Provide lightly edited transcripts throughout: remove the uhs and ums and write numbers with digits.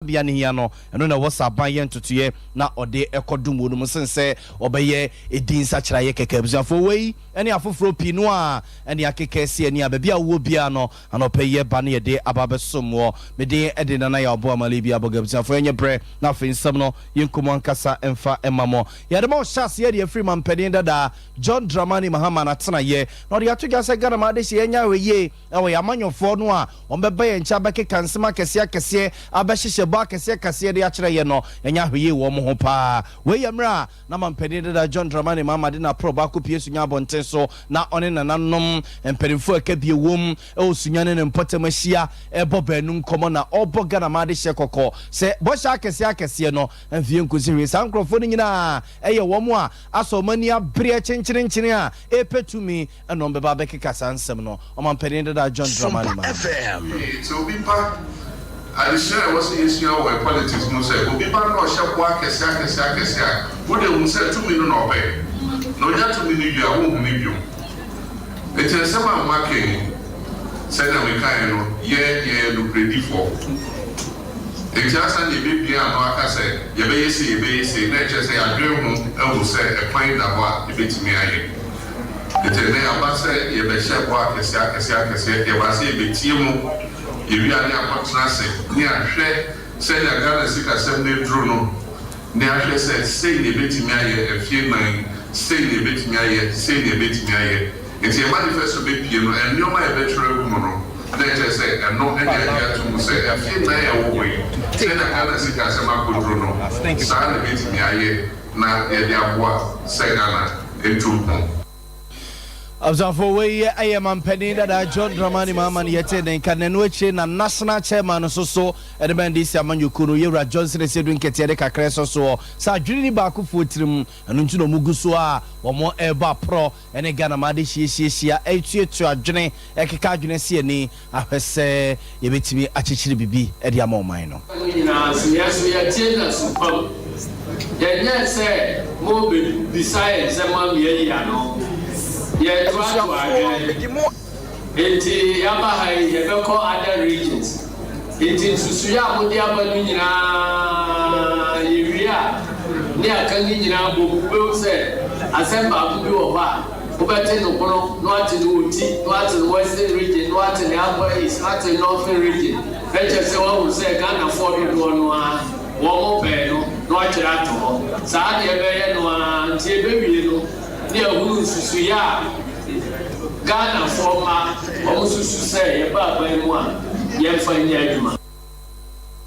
Bea no hia no, ɛno na ɛwɔ sɛ aban yɛ ntotoeɛ na ɔde kɔ dom wɔ no mu sen sɛ ɔbɛyɛ edin nsakyeraeɛ kɛkɛ. Abusuafoɔ, wei ne afoforɔ pii no a ɛne akeka asi ani a baabi a wowɔ biara no, anɔpa yi yɛba na yɛde aba abɛsom woɔ. Me din de Nana Yaw Boamah Libia Aboga. Abusuafoɔ, yɛnyɛ berɛ na afei nsɛm no yɛnkɔ mu ankasa mfa mma mo. Yɛde ma ɔhyɛ aseɛ de afiri Mampanin dada John Dramani Mahama n'atenaeɛ na ɔde ato dwa sɛ Ghana ma adehyeɛ nyɛ ahwɛyie Ɛwɔ yɛn amanyɔfoɔ no a wɔbɛba yɛn nkyɛn abɛkeka nsɛm akɛseɛ akɛseɛ, abɛhyehyɛ bɔ akɛseɛ akɛseɛ de akyerɛ yɛn no, yɛnyɛ ahwɛyie wɔ wɔn ho paa. Wei yɛ mmerɛ a na Mampanin dada John Dramani Mahama de n'aporɔbɔ akɔpue Sunya abɔnten so na ɔne nananom mpanimfoɔ a ɛka bie wom wɔ Sunya ne ne mpɔtam ahyia rebɔ baanu nkɔmmɔ na ɔrebɔ Ghana man adehyeɛ kɔkɔ sɛ bɔhyɛ akɛseɛ akɛseɛ no mfeɛ nkɔsi hwee. Saa nkorɔfoɔ no nyinaa yɛ wɔn a asɔ wɔn ani abereɛ kyenkyerenkyene a ɛrepɛ tumi Ɛna wɔn bɛba abɛkeka saa nsɛm no, Ɔmanpanin dada John Dramani Sompa Mahama. FM. Sɛ obi ba, adesua a ɛwɔ sɛ yɛsua wɔ yɛn politics mu sɛ, obi ba na ɔhyɛ bɔ akɛse akɛse akɛse a, wo deɛ hu sɛ tumi no na ɔpɛ. Na ɔnya tumi no wie a, wonhu no bio. Enti nsɛm a moaka yi, sɛnea mekaeɛ no, yɛn yɛyɛ nokorɛdifoɔ. Enti ansa na yɛbɛbue ano aka sɛ yɛbɛyɛ sei, yɛbɛyɛ sei, na ɛkyerɛ sɛ yɛadwene ho ahu sɛ ɛkwan da hɔ a yɛbɛtumi ayɛ. Enti ɛnnɛ yɛaba sɛ yɛrebɛhyɛ bɔ akɛseɛ akɛseɛ akɛseɛ, yɛbaa sɛ yɛbɛtie mo, yɛwie a ne yɛakɔtena ase ne yɛahwɛ sɛnea Ghana sikasɛm no aduru no, ne yɛahwɛ sɛ sei na yɛbɛtumi ayɛ mfeɛ nnan yi, sei na yɛbɛtumi ayɛ, sei na yɛbɛtumi ayɛ. Enti yɛn manifesto bɛpue no, nneɛma a yɛbɛtwerɛ agu mu no, na ɛkyerɛ sɛ ɛno ne yɛagye ato mu sɛ mfeɛ nnan a ɛwɔ hɔ yi, sɛnea Ghana sikasɛm akɔduru no, saa na ɛbɛtumi ayɛ na yɛde aboa sɛ Ghana ntu mpɔn. Abusuafoɔ wei yɛ mampanin dada John Dramani Mahama no yɛtee ne nka na ɛno akyire na National Chairman no nso so de ma NDC amanyɔkuo no Yɛwura Johnson Asiedu Nketeɛ de kakra ɛsɔ soɔ sɛ adwene ni baakofoɔ tirim ɛno nti na wɔn gu so a wɔn ɛrebɔ aporɔ ne Ghana ma ade hyiahyiahyia ɛretuatua adwene ɛkeka adwene si ani ahwɛ sɛ yɛbɛtumi akyekyere biribi de ama ɔman no. No nyinaa nso, yɛn nso yɛte na su pa mu. Yɛnyɛɛ sɛ morebɛbisa yɛn nsɛm ama yɛayi ano. Yɛretoatoa adwene. Enti yɛaba ha yi, yɛbɛkɔ other regions. Enti nsusuiɛ a mode aba no nyinaa, yɛwie a, ne yɛaka ne nyinaa abom. Wobɛhu sɛ asɛm baako bi wɔ hɔ a, Wobɛte no Bono, na woate no Oti, na woate no Western Region, na woate no Upper East, na woate no Northern Region. Na kyerɛ sɛ woahu sɛ Ghanafoɔ dodoɔ no ara wɔn pɛɛ no na woatwerɛ ato hɔ. Saa na yɛbɛyɛ no ara nti yɛbɛwie no na yɛahunu nsusuiɛ a Ghanafoɔ mma wɔn susu sɛ yɛba aban mu a yɛmfa nyɛ adwuma.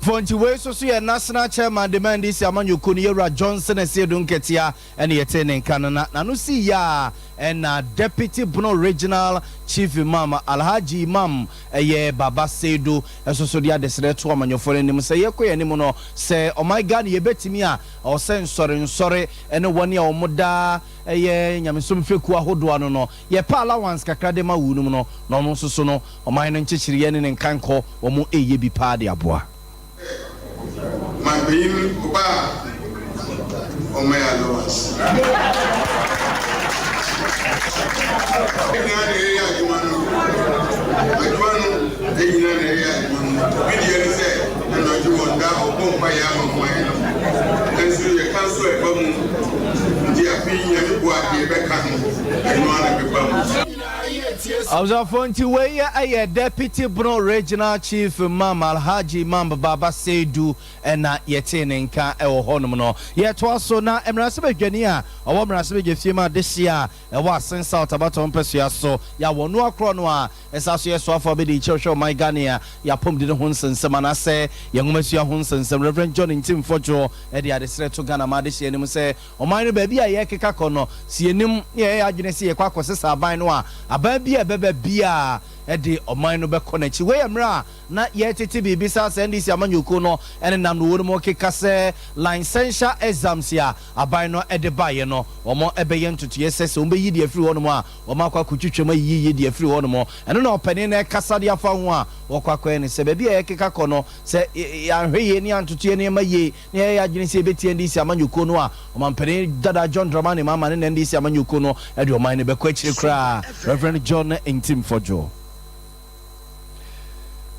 Foɔ nti wei nso so yɛ National Chairman de ma NDC amanyɔkuo no Yɛwura Johnson Asiedu Nketia ɛna yɛtee ne nka no na n'ano sii yɛ a ɛna Deputy Bono Regional Chief Imam Alhaji Imam ɛyɛ Baba Seidu nso so de adesrɛ to amanyɔfoɔ no anim sɛ yɛkɔ yɛn anim no sɛ ɔman Ghana yɛbɛtumi a ɛwɔ sɛ nsɔre nsɔre ɛne wɔn a wɔn da ɛyɛ nyamesom fekuo ahodoɔ ano no yɛpɛ allowance kakra de ma wɔnom no na wɔn nso so no ɔman no nkyekyereɛ ne ne nkankɔ wɔn reyɛ bi paa de aboa. Mampanyin ɔba a ɔma yɛ allowance. Yɛn nyinaa na yɛyɛ adwuma no. Adwuma no, yɛn nyinaa na yɛyɛ adwuma no. Obi deɛ ne sɛ anadwo ɔnda ɔbɔ mpaeɛ ama ɔman no. Nanso yɛka nso a ɛba mu. Nti afei Nyame boa deɛ ɛbɛka no, ɛno ara na ɛbɛba mu. Abusuafoɔ nti wei yɛ Deputy Bono Regional Chief Imam Alhaji Imam Baba Seidu na yɛtee ne nka wɔ hɔnom no. Yɛtoa so na mmarahyɛbadwani a ɔwɔ mmarahyɛbadwafie mu adehyeɛ a ɛwɔ Asen South abatoɔ mpɛsoa so yɛ a wɔnoa korɔ no a ɛsan so yɛ soafoɔ abɛdi akyire ɔhwɛ ɔman Ghana yɛ apɔmuden ho nsɛnsɛm anaasɛ yɛn nwomasua ho nsɛnsɛm Rev. John Ntim Fodjour de adesrɛ to Ghana ma adehyeɛ no mu sɛ Ɔman no, baabi a yɛrekeka kɔ no, sɛ yɛnim na yɛyɛ yɛn adwene sɛ yɛkɔ akɔsesa aban no a, aban bi a ɛbɛba biara de ɔman no bɛkɔ n'akyi. Wei yɛ mmerɛ a na yɛretete biribi saa sɛ NDC amanyɔkuo no nenam no wɔnom rekeka sɛ licential exams a aban no de baeɛ no, wɔbɛyɛ ntotoeɛ sɛ sɛ wɔbɛyi deɛ afiri hɔnom a, wɔakɔ akɔtwitwa mu ayiyi deɛ afiri hɔnom. Ɛno na ɔpanin no rekasa de afa ho a wɔkɔ akɔyɛ no sɛ baabi a yɛrekeka kɔ no, sɛ yɛanhwɛ yie na yɛantoto yɛn nneɛma yie na yɛyɛ yɛn adwene sɛ yɛbɛtie NDC amanyɔkuo no a, Ɔmampanin dada John Dramani Mahama ne NDC amanyɔkuo no de ɔman no bɛkɔ akyire koraa. Rev. John Ntim Fodjo.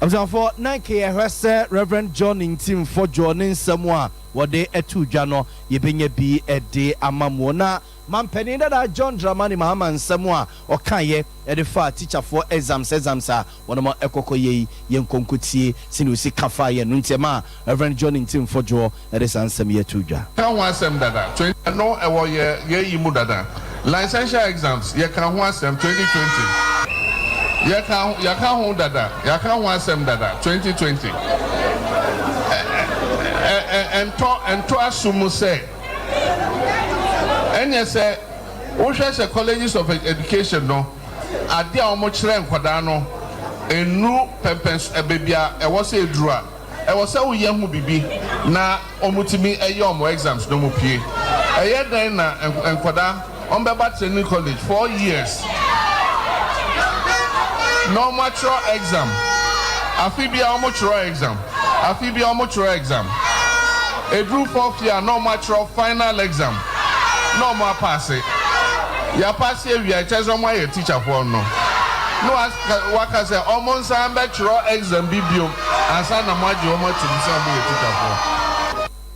Abusuafoɔ, na nka yɛhwɛ sɛ Rev. John Ntim Fodjour ne nsɛm a wɔde too dwa no, yɛbɛnya bi de ama mo. Na Mampanin dada John Dramani Mahama nsɛm a ɔkaeɛ de faa tikyafoɔ exams exams a wɔnom kɔkɔ yɛ yi, yɛnkɔ nkɔtie sɛdeɛ ɔsi ka faeɛ no nti ɛmaa Rev. John Ntim Fodjour de saa nsɛm yi ato dwa. Ka ho asɛm dada 20. Ɛno ɛwɔ yɛ yɛ yi mu dada. Licentiate exams yɛ ka ho asɛm 2020. Yɛ ka yɛ ka ho dada yɛ ka ho asɛm dada 2020. Ɛ ɛ ɛ ɛntɔ ɛntɔ aso mu sɛ ɛnyɛ sɛ wohwɛ sɛ colleges of education no adeɛ a wɔn kyerɛ nkwadaa no nnuru pɛmpɛn baabi a ɛwɔ sɛ eduru a. Ɛwɔ sɛ woyɛ ho biribi na wɔtumi yɛ wɔn exams na wɔpue. Ɛyɛ dɛn na nkwadaa wɔbɛba training college 4 years na wɔatwerɛ exam? Afe biara wɔtwerɛ exam, afe biara wɔtwerɛ exam. Ɛduru fourth year na wɔatwerɛ final exam na wɔapaase. Yɛapaase awie a, ɛkyerɛ sɛ wɔayɛ teacherfoɔ no na waka sɛ wɔn nsan bɛtwerɛ exam bi bio ansa na moagye wɔn atum sɛ wɔyɛ teacherfoɔ.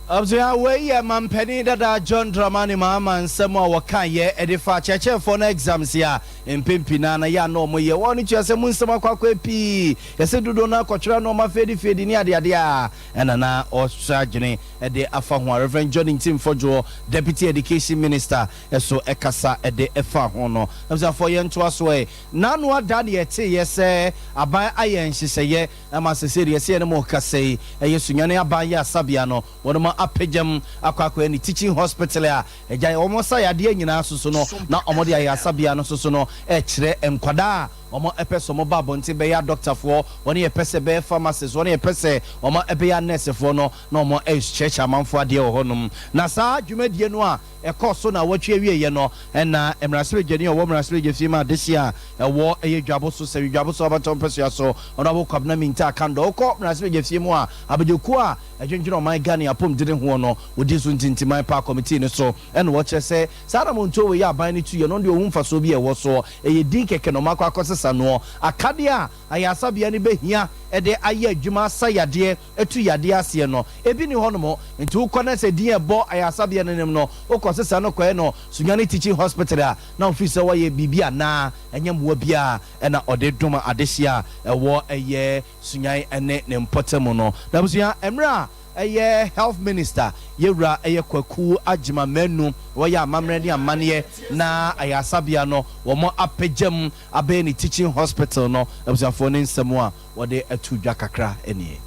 Abusua, wei yɛ Mampanin dada John Dramani Mahama nsɛm a wɔkaeɛ de fa akyerɛkyerɛfoɔ no exams a mpɛn pii no ara na yɛ a na wɔyɛ. Wɔn no tua sɛ mu nsɛm akɔ akɔyɛ pii. Yɛsɛ dodoɔ no ara kɔtwerɛ na wɔafeedi feedi ne adeadeɛ a ɛna na ɔsɔ adwene de afa ho a Rev. John Ntim Fodjour, Deputy Education Minister, so kasa de fa ho no. Abusuafoɔ, yɛntoa so ɛ. N'ano ada deɛ ɛteeɛ sɛ aban ayɛ nhyehyɛeɛ ma sesei deɛ ɛsɛ yɛne mo rekasa yi, ɛyɛ Sunyani Aban yɛ asabea no, wɔnom apagyam akɔ akɔyɛ ne teaching hospital a agya wɔn sa yadeɛ nyinaa soso no na wɔde ayɛ asabea no soso no ɛkyerɛ nkwadaa a wɔn ɛpɛ sɛ wɔn ba abɔnten bɛyɛ adɔktafoɔ, wɔn yɛ pɛ sɛ bɛyɛ pharmacist, wɔn yɛ pɛ sɛ wɔn ɛbɛyɛ anɛɛsefoɔ no na wɔn ɛkyerɛkyerɛ amanfoɔ adeɛ wɔ hɔnom. Na saa dwumadie no a ɛkɔɔ so naawɔtwe awieeɛ no na mmarahyɛbadwani a ɔwɔ mmarahyɛbadwafie mu adehye a ɛwɔ ɛyɛ Dwabo so Sɛwi Dwabo so abatoɔ mpɛsoa so Honourable Kwabena Mintah Akandoh wokɔ mmarahyɛbadwafie mu a abadwakuo a ɛdwendwene ɔman Ghana apɔmudene hoɔ no wɔdi so ntintiman paa committee no so ɛna wɔkyerɛ sɛ saa anamontuo wei a aban no tuiɛ no ɔno deɛ ɔhu mfasoɔ bi a ɛwɔ soɔ ɛyɛ din kɛkɛ na ɔmakɔ akɔsesa noɔ akadeɛ a ayaresabea no bɛhia de ayɛ adwuma asa yadeɛ atu yadeɛ aseɛ no, ebi nni hɔnom. Nti wokɔ na sɛ din a ɛbɔ ayaresabea no anim no, wokɔ sesa no kɔyɛ no Sunyani Teaching Hospital a, na wofiri sɛ woayɛ biribi anaa? Ɛnyɛ mmoa biara na ɔde dom adehyeɛ a ɛwɔ ɛyɛ Sunyani ne ne mpɔtam no. Na abusua, mmerɛ a ɛyɛ Health Minister, Yɛwura ɛyɛ Kwaku Agyemang Manu, wɔyɛ amammerɛ ne amanneɛ na ayaresabea no wɔn apagya mu abɛyɛ ne Teaching Hospital no, abusuafoɔ ne nsɛm a wɔde ato dwa kakra nie.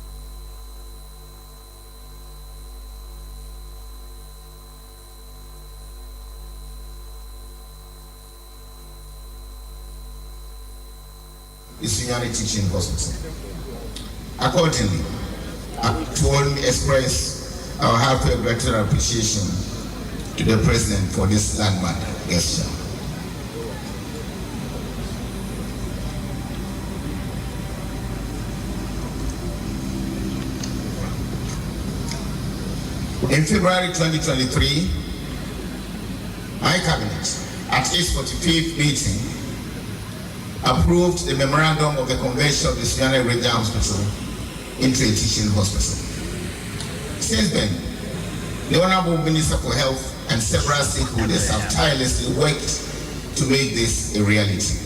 The Sunyani Teaching Hospital. Accordingly, I to express our heartfelt gratitude and appreciation to the President for this landmark gesture. In February 2023, my cabinet, at its 45th meeting, approved the memorandum of the conversion of the Sunyani Regional Hospital into a teaching hospital. Since then, the Honorable Minister for Health and several stakeholders have tirelessly worked to make this a reality.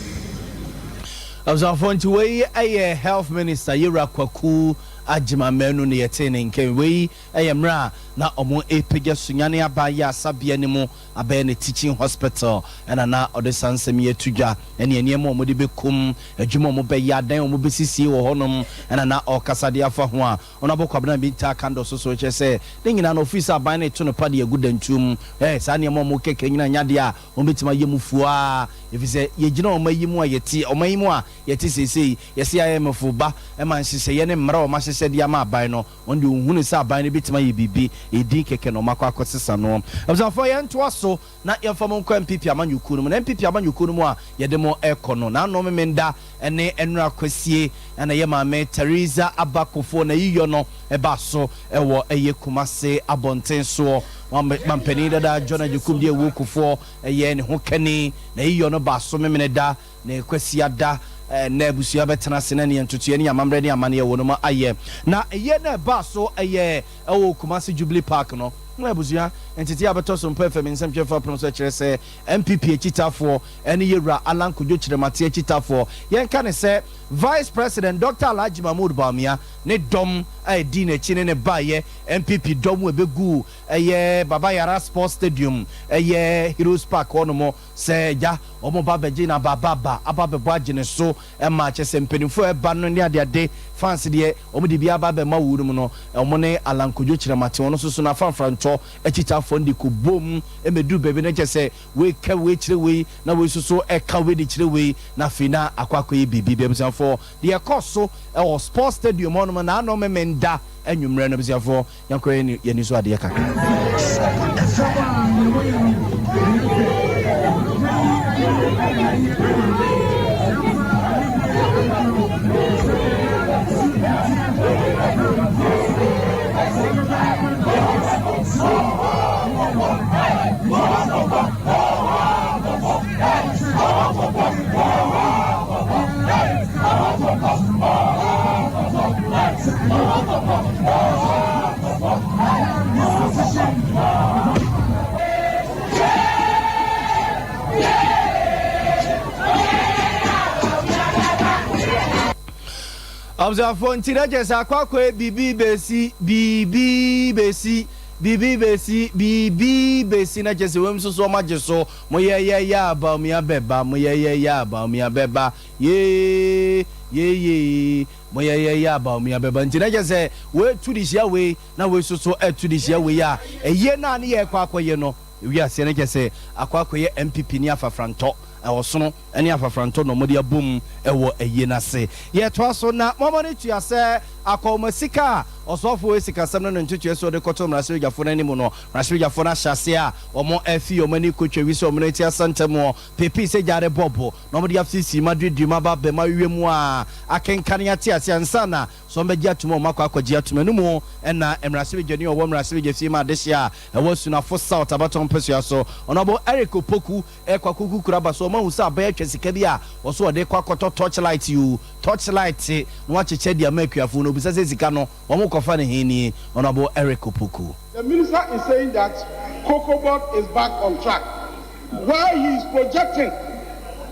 Abusuafoɔ, nti wei yɛ Health Minister Yewura Kwaku Agyemang Manu ne yɛtee ne nka. Wei yɛ mmerɛ a na ɔmo repagya Sunyani Aban yɛ asabea no mu abɛyɛ ne teaching hospital ɛna na ɔde saa nsɛm yi ato dwa ɛne nneɛma a wɔde bɛkum adwuma a wɔbɛyɛ adan a wɔbɛsisie wɔ hɔnom ɛna na ɔrekasa de afa ho a Honourable Kwabena Mintah Akandoh so so kyerɛ sɛ ne nyinaa no ofiri sɛ aban no reto no pa de agu dantuo mu. Saa nneɛma a wɔkeka nyinaa nyɛ adeɛ a wɔbɛtumi ayɛ mu fuaa ɛfiri sɛ yɛgyina ɔman yi mu a yɛte ɔman yi mu a yɛte seesei yɛse IMF ba ma nhyehyɛeɛ ne mmara a wɔahyehyɛ de ama aban no wɔn deɛ wɔhunu sɛ aban no bɛtumi ayɛ biribi ɛdin kɛkɛ na wɔakɔ akɔsesa no. Abusuafoɔ, yɛntoa so na yɛmfa mo nkɔ NPP amanyɔkuo no mu. Na NPP amanyɔkuo no mu a yɛde mo rekɔ no, n'ano Memenda ne Nnora Kwasie na ɛyɛ Maame Theresa Aba Kofoɔ n'ayiyɔ no ɛbaa so wɔ ɛyɛ Kumase abɔnten soɔ. Mampanin dada John Agyekum de Awuo Kofoɔ ɛyɛ ne ho kani. N'ayiyɔ no baa so Memeneda ne Kwasiada. Ɛnnɛ abusua bɛtena ase na neɛ ntotoeɛ ne amammerɛ ne amanneɛ wɔ no mu ayɛ. Na ɛyɛ na ɛbaa so ɛyɛ ɛwɔ Kumasi Jubilee Park no. Na abusua nteteɛ a bɛtɔ so mpa FM nsɛmtwerɛfoɔ apono so kyerɛ sɛ NPP akyitaafoɔ ɛne Yɛwura Allan Kojo Kyerematen akyitaafoɔ, yɛnka no sɛ Vice President Doctor Alhaji Mahmood Bawumia ne dɔm a ɛdii n'akyi ne ne baeɛ NPP dɔm a ɛbɛguu ɛyɛ Baba Yara Sports Stadium ɛyɛ Heroes Park hɔnom Sɛ agya, wɔn ba bɛgye na ba ba ba aba abɛbɔ agye ne so ma kyerɛ sɛ mpaninfoɔ a ɛba no ne adeade fans deɛ wɔn de bi aba abɛma wo nom no wɔn ne Allan Kojo Kyerematen ɔno nso so no afamfrantɔ akyitaafoɔ no de kɔ bom mɛduru baabi no kyerɛ sɛ wei ka wei kyerɛ wei na wei nso so ɛka wei de kyerɛ wei na afei na akɔ akɔyɛ biribi bi abusuafoɔ deɛ ɛkɔ so ɛwɔ sports stadium hɔ nom na ano memenda anwummerɛ no abusuafoɔ Yɛnkɔ yɛn ani so adeɛ kakra. Abusuafoɔ nti na kyerɛ sɛ akɔ akɔyɛ biribi bɛsi biribi bɛsi biribi bɛsi biribi bɛsi na kyerɛ sɛ wei nso so wɔn agye so mo yɛyɛyɛ a Bawumia bɛba mo yɛyɛyɛ a Bawumia bɛba yee yee yee Mo yɛyɛyɛ a Bawumia bɛba nti na kyerɛ sɛ wei tu de hyia wei na wei nso so tu de hyia wei a ɛyie no a ne yɛrekɔ akɔyɛ no ɛwi aseɛ no kyerɛ sɛ akɔ akɔyɛ NPP ne afafrantɔ ɔsono ne afafrantɔ na wɔde abom wɔ ayie no ase. Yɛtoa so na moama no tua sɛ akɔnma sika a ɔsoafoɔ wɔ sikasɛm no ne ntotoeɛ so de kɔto mmarahyɛbadwafoɔ no anim no mmarahyɛbadwafoɔ no ahyɛ aseɛ a wɔafi wɔn ani kɔtwa wi sɛ wɔn ati asa ntam Pepii sɛ gya rebɔ bo na wɔde afisii ma duadua mu aba abam awewe mu a akenkane ate ase ansa na sɛ wɔbɛgye atom a wɔakɔ akɔgye atom. Ɛno mu na mmarahyɛbadwani a ɔwɔ mmarahyɛbadwafie ma adehye a ɛwɔ Asunafo South abatoɔ mpasua so, Honourable Eric Opoku rekɔ akɔku kura aba so. Wɔahu sɛ aban atwa sika bi a wɔso wɔde rekɔ akɔtɔ torch light oo, torch light na wɔakyekyɛ de ama akuafoɔ no. Ɔbisa sɛ sika no wɔrekɔfa no he nie? Honourable Eric Opoku. The minister is saying that Cocobod is back on track while he is projecting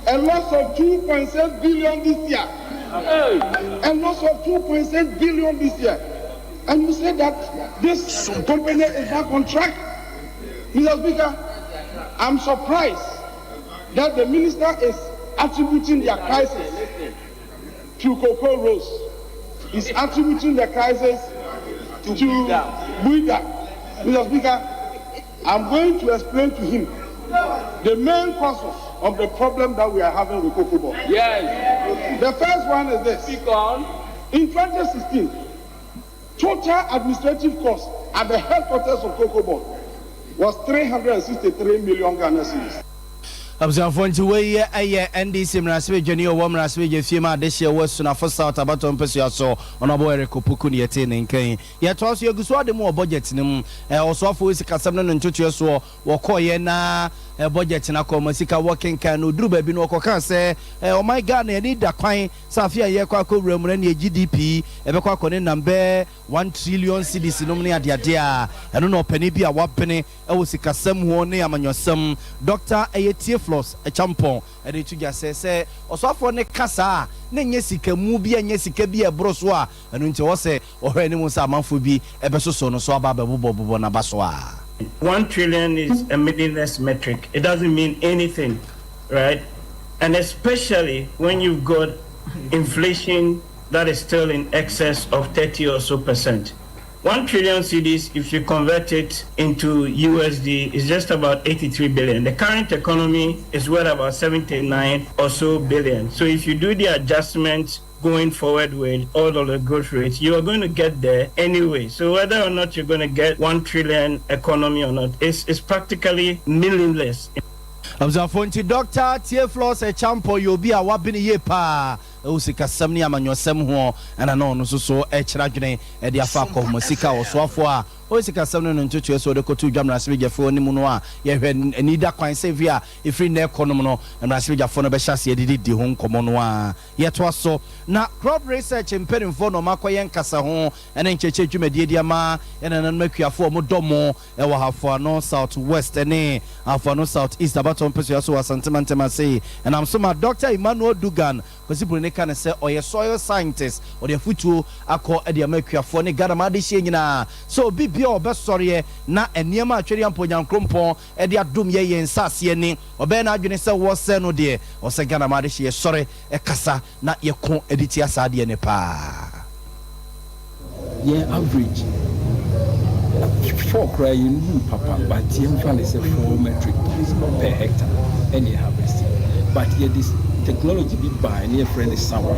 a loss of 2.6 billion this year. A loss of 2.6 billion this year. And you say that this company is back on track? Mr. Speaker, I'm surprised that the minister is attributing their crisis to Cocoa Rose. He's attributing the crisis to Buida. Mr. Speaker, I'm going to explain to him the main causes of the problem that we are having with Cocoa Board. Yes. The first one is this. Speak on. In 2016, total administrative cost at the headquarters of Cocoa Board was 363 million Ghana cedis. Abusuafoɔ nti wei yɛ NDC mmarahyɛbadwani a ɔwɔ mmarahyɛbadwa fie ma adehyeɛ wɔ Asunafo South abatoɔ mpasua so, Honourable Eric Opoku ne yɛtee ne nka yi. Yɛtoa so, yɛgu so ade mu wɔ budget no mu. Ɔsoafoɔ wɔ sikasɛm ne ne ntotoeɛ soɔ, wɔkɔeɛ na budget no akɔ ma sika wɔkenkan no, ɔduru baabi no ɔkɔkaa sɛ ɔman Ghana ani da kwan sɛ afe a yɛrekɔ akɔwura mu no ɛneɛ GDP ɛbɛkɔ akɔ ne nam bɛɛ One trillion cedis nom ne adeade a ɛno na ɔpanin bi a wabene wɔ sikasɛm ho ne amanyɔsɛm, Dɔkta ɛyɛ Theophilus Acheampong de reto dwa sɛ, sɛ ɔsoafoɔ no ka saa a, na ɛnyɛ sika mu bi a ɛnyɛ sika bi a ɛboro so a ɛno nti ɛwɔ sɛ ɔhwɛ anim sɛ amanfoɔ bi bɛsosɔ no so aba abɛbobɔbobɔ n'aba so a. 1 trillion is a meaningless metric. It doesn't mean anything, right? And especially when you've got inflation that is still in excess of 30 or so percent. 1 trillion cedis, if you convert it into USD, is just about 83 billion. The current economy is worth about 79 or so billion. So if you do the adjustments going forward with all of the growth rates, you are going to get there anyway. So whether or not you're going to get 1 trillion economy or not, it's practically meaningless. Abusuafoɔ nti Dɔkta Theophilus Acheampong yɛ obi a wabene yie paa ɛwɔ sikasɛm ne amanyɔsɛm ho, ɛna na ɔno nso so ɛkyerɛ adwene ɛde afa akɔhoma sika ɔsoafoɔ a Ɔyɛ sikasɛm no ne ntotoeɛ sɛ ɔde kɔto dwa mmarahyɛbadwafoɔ anim no a yɛhwɛ ani da kwan sɛ efi a ɛfiri nnɛ rekɔ nom no mmarahyɛbadwafoɔ no bɛhyɛ aseɛ de didi ho nkɔmmɔ no a yɛtoa so na Crop Research mpanimfoɔ na wɔakɔyɛ nkasaho ne nkyerɛkyerɛ dwumadie de ama yɛn nananom akuafoɔ a wɔdɔ mo wɔ Ahafoano South West ne Ahafoano South East abatoɔ mpesua so wɔ Asante Mantam ase. Ɛnam so ma Dɔkta Emmanuel Dugan Kwasi Broni ka no sɛ ɔyɛ soil scientist, ɔde afotuo akɔ de ama akuafoɔ ne Ghana man adehyeɛ nyinaa sɛ obi biara a ɔbɛsɔreɛ na nneɛma a Twereampo Nyankoropɔn de adom yɛ yɛn nsaase ani, ɔbɛyɛ n'adwene sɛ wɔresɛe no deɛ, ɔsɛ Ghana man adehyeɛ sɔre kasa na yɛko de tia saa adeɛ no paa. Yɛn average four koraa yɛnnuru papa but yɛmfa no sɛ four metric tons per hectare ɛna yɛ harvest but yɛde technology bi bae na yɛfrɛ no sawa.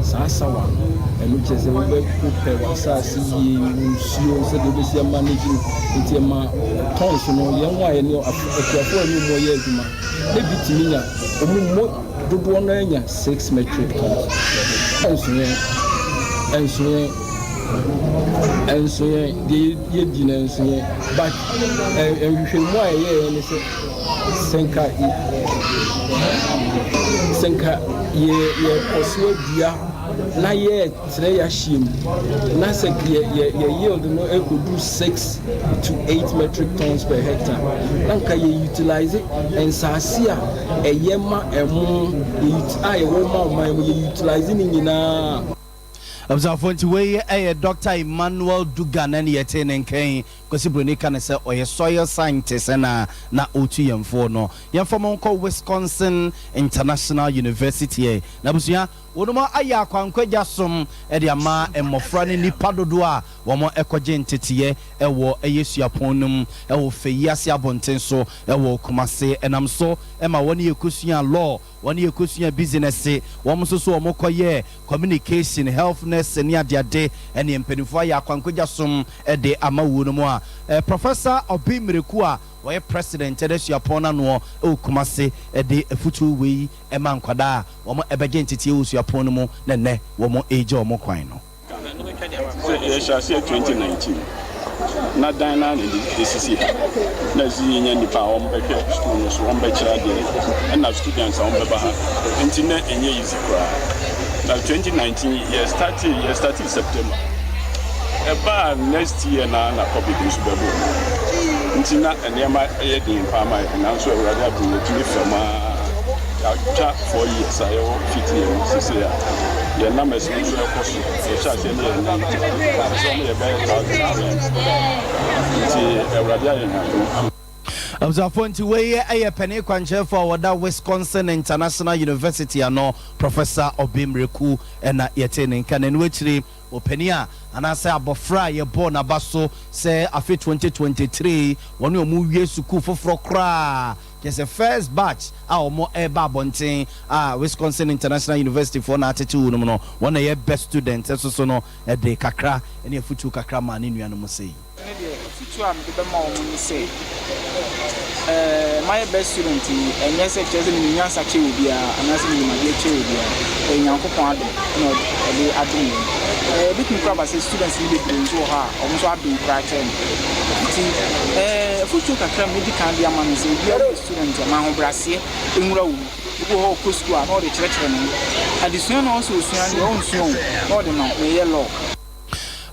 Saa sawa no ɛno kyerɛ sɛ wobɛ prepare w'asaase yie, wo nsuo sɛdeɛ wobɛsi amanage no nti ɛma tons no yɛn ho a yɛne akuafoɔ a yɛne wɔn yɛ adwuma na bi tumi nya wɔn mmɔ Dodoɔ no ara nya six metric tons. Ɛnso yɛn, ɛnso yɛn, ɛnso yɛn, deɛ yɛdi no ɛnso yɛn. But nhwehwɛmu a yɛyɛeɛ ne sɛ, sɛ nka, sɛ nka yɛ yɛkɔ so adua na yɛ Kyerɛ yɛahyia mu na sɛ yɛ yɛ yɛ yield no ɛkɔduru 6 to 8 metric tons per hectare na nka yɛ utilize nsaase a ɛyɛ ma ɛmo yɛ a yɛwɔ ma ɔman mu yɛ utilize ne nyinaa. Abusuafoɔ nti wei yɛ Doctor Emmanuel Dugan ɛne yɛtee ne nka yi. Kwasi Broni ka no sɛ ɔyɛ soil scientist ɛna na ɔretu yɛn foɔ no. Yɛmfa mo nkɔ Wisconsin International University ɛ. N'abusua Wɔnom ayɛ akwankwagya som de ama mmɔfra ne nnipa dodoɔ a wɔn kɔgye nteteɛ wɔ ɛyɛ suapɔn no mu wɔ fɛ yi ase abɔnten so wɔ Kumase. Ɛnam so ma wɔn yɛ kɔsua law, wɔn yɛ kɔsua business, wɔn nso so wɔn kɔyɛɛ communication, health nursing ne adeade. Ɛneɛ mpaninfoɔ ayɛ akwankwagya som de ama wɔnom a Professor Obi Mireku a ɔyɛ President de suapɔn no anoɔ wɔ Kumase de afutuo wei ma nkwadaa a wɔbɛgye nteteɛ wɔ suapɔn no mu na nnɛ wɔregya wɔn kwan no. Sɛ yɛhyɛ aseɛ 2019 na dan no ara na yɛde esisi ha na ɛsɛ yɛnya nnipa a wɔbɛhwɛ sukuu no so, wɔbɛkyerɛ adeɛ ɛna students a wɔbɛba ha nti na ɛnyɛ easy koraa. Na 2019 yɛ startee yɛ startee September ɛbaa next year na na COVID nso bɛbɔ mu nti na nneɛma yɛ den paa ma yɛn, nanso Awurade adom yɛtumi fam a yɛatwa 4 years a yɛwɔ fiti yɛn mu sese a yɛn numbers no nso ɛkɔ so. Yɛhyɛ aseɛ ne yɛ 90, sɛ ɔmo yɛ bɛyɛ 1,300 nti Awurade ayɛ yɛn adom. Abusuafoɔ, nti wei yɛ panin kwankyerɛfoɔ a wɔda Wisconsin International University ano, Professor Obimreku, ɛna yɛte ne nka. N'ano akyiri ɔpanin a anaasɛ abɔfra a yɛbɔɔ n'aba so sɛ afe 2023 wɔne ɔmo wie sukuu foforɔ koraa kyerɛ sɛ first batch a wɔn ɛreba abɔnten a Wisconsin International University foɔ na atete wɔn mu no, wɔn na ɛyɛ best student ɛso so no, ɛde kakra ɛne afutuo kakra maa ne nuanom sɛ yi. Ne deɛ afutuo a mede bɛma wɔn ne sɛ mayɛ best student yi, ɛnyɛ sɛ kyerɛ sɛ menim nyansa kyɛ obiara anaasɛ menim adeɛ kyɛ obiara. Ɛyɛ Nyankopɔn adom na ɔde adom yɛn. Ɛbɛtumi koraa ba sɛ students no bebree nso wɔ hɔ a ɔmo nso adom koraa kyerɛ me. Nti afutuo kakra a medi kan de ama no sɛ obiara yɛ student a, ma ahobrɛaseɛ nwura wo mu. Obi wɔ hɔ a ɔkɔ sukuu a na ɔde kyerɛkyerɛ ne ho adesua na ɔsɛ osua deɛ ɔnsua o na ɔde nam meyɛ law.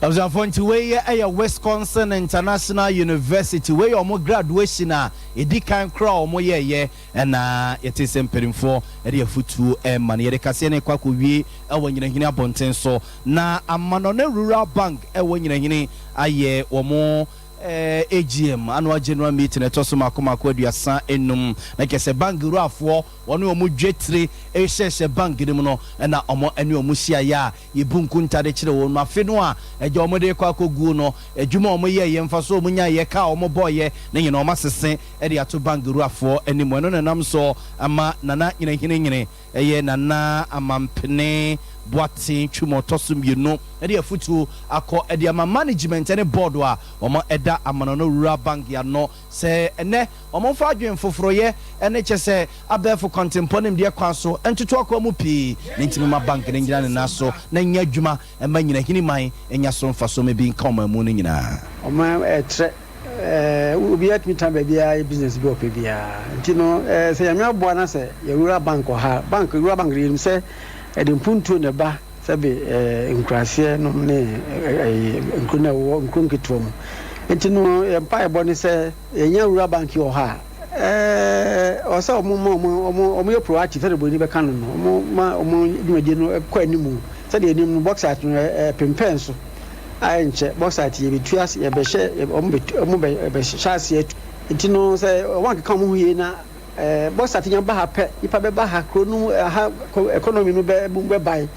Abusuafoɔ, nti wei yɛ ɛyɛ Wisconsin International University. Wei yɛ ɔmo graduation a ɛdi kan koraa a ɔmo yɛɛyɛ, ɛna yɛte sɛ mpanimfoɔ ɛde afutuo ɛma no. Yɛde kaseɛ no kɔ akɔwie ɛwɔ Nyinahini abɔnten so na Amanɔne Rural Bank ɛwɔ Nyinahini ayɛ wɔn AGM, annual general meeting, ɛtɔ so mako mako 35, na kyerɛ sɛ bank wurafoɔ wɔne wɔn dwetire ɛhyehyɛ bank no mu no, ɛna wɔn ɛne wɔn hyiaeɛ a yɛbu nkuntade kyerɛ wɔn mu afe no a ɛgya wɔn de kɔ akɔguo no, adwuma a wɔn yɛ yɛ mfa so wɔn nya yɛ ka a wɔn bɔɔyɛ ne nyina wɔn asese ɛde ato bank wurafoɔ anim. Ɛno na nam so ama Nana Nyinahini nyini ɛyɛ Nana Amampene. Boateng Twum ɔtɔ so mmienu de afutuo akɔ de ama management ne board a wɔn ɛda Amanɔno Rural Bank ano sɛ ɛnɛ wɔn mfa adwene foforoyɛ ne kyɛ sɛ abɛɛfo kwantempɔ nimdeɛ kwan so ntoto akoa mu pii na ntumi ma bank no ngyina ne nan so na nyɛ adwuma mma nyinahini man nya so mfasoɔ ma bi nka ɔman mu no nyinaa. Ɔman ɛtrɛ obiara tumi tena baabiara yɛ business bi a ɔpɛ biara nti no sɛ Nyame aboa na sɛ yɛ rural bank wɔ ha bank rural bank de yɛnim sɛ ɛde mpuntuo na ɛba sɛbe nkuraseɛ nom ne nkuro no ɛwɔ nkuro nketewa mu nti no yɛn mpaebɔ ne sɛ yɛnya rural bank yi wɔ hɔ a ɛwɔ sɛ wɔn ma wɔn wɔn yɛ proactive sɛdeɛ buroni bɛka no no wɔn ma wɔn dwumadie no kɔ anim sɛdeɛ anim no bauxite no ɛpempɛn so a ɛnkyɛ bauxite yɛbɛtu ase yɛbɛhyɛ wɔn bɛtu wɔn bɛhyɛ aseɛ atu nti no sɛ wɔn akeka wɔn ho yie na bauxite nya ba ha pɛ nipa bɛba ha kuro no ha economy no bɛ bɛbae.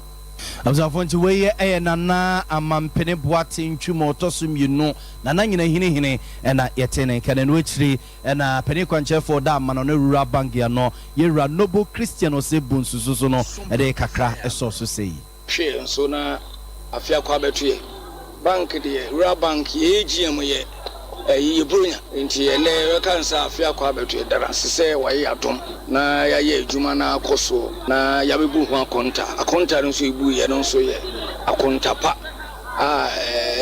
Abusuafoɔ nti wei yɛ ɛyɛ Nana Amampene Boateng Ntwum a ɔtɔ so mmienu, Nana Nyinahinihene ɛna yɛtee ne nka na ɛno akyiri ɛna panin kwankyerɛfoɔ ɔda Amanɔne Rural Bank ano, Yɛwura Noble Christian Osei Bonsu nso so no ɛde kakra sɔɔ so sei. Hwɛ nso na afe akɔ abɛto yɛ bank deɛ rural bank yɛ AGM yɛ ɛyi yɛ bronya nti ɛnɛ yɛbɛka no sɛ afe akɔ abɛto yɛ da no ase sɛ wayɛ yɛ adom na yɛayɛ adwuma no akɔ soɔ na yɛabɛbu ho akonta akonta no nso yɛbu yɛ no nso yɛ akonta pa a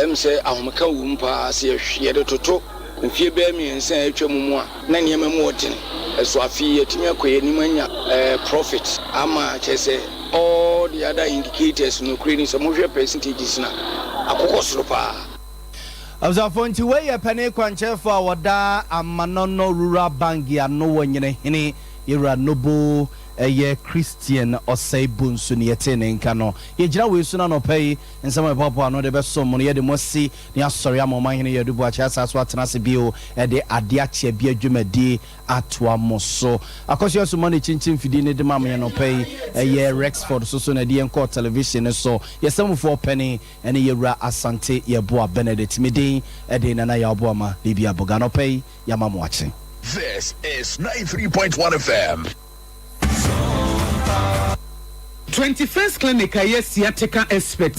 ɛm sɛ ahomeka wɔ mu paa sɛ yɛde toto mfie bɛyɛ mmiɛnsa a atwa mu mu a na nneɛma mu ɔdene ɛso afe yi yɛatumi akɔ yɛn anim anya profit ama kyerɛ sɛ all the other indicators nokorɛ ni sɛ mohwɛ percentages no a akokɔ soro paa. Abusuafoɔ nti wei yɛ panin kwankyerɛfoɔ a wɔda Amanɔnɔ Rural Bank ano wɔ Nyinahene, Yɛwura Noble ɛyɛ Christian Osei Bonsu ne yɛtee ne nka no. Yɛgyina wei so no anɔpa yi nsɛm a yɛboaboa ano de bɛsom mo no yɛde mo asi ne asɔre ama Ɔmanhene Yadu Boakye asan so atena ase bio de adeɛ akyɛ bia dwumadie atoa mo so. Akɔsoa so ma ne kyinkyin mfidie no de ma me anɔpa yi. Ɛyɛ Rexford so so na ɛde yɛn kɔɔ television no so. Yɛ sammufoɔ panin ne Yɛwura Asante Yeboah Benedict. Me din de Nana Yaw Boamah Libia Boga. Anɔpa yi yɛama mo akye. This is 93.1 FM. 21st Clinic a ɛyɛ sciatica expert.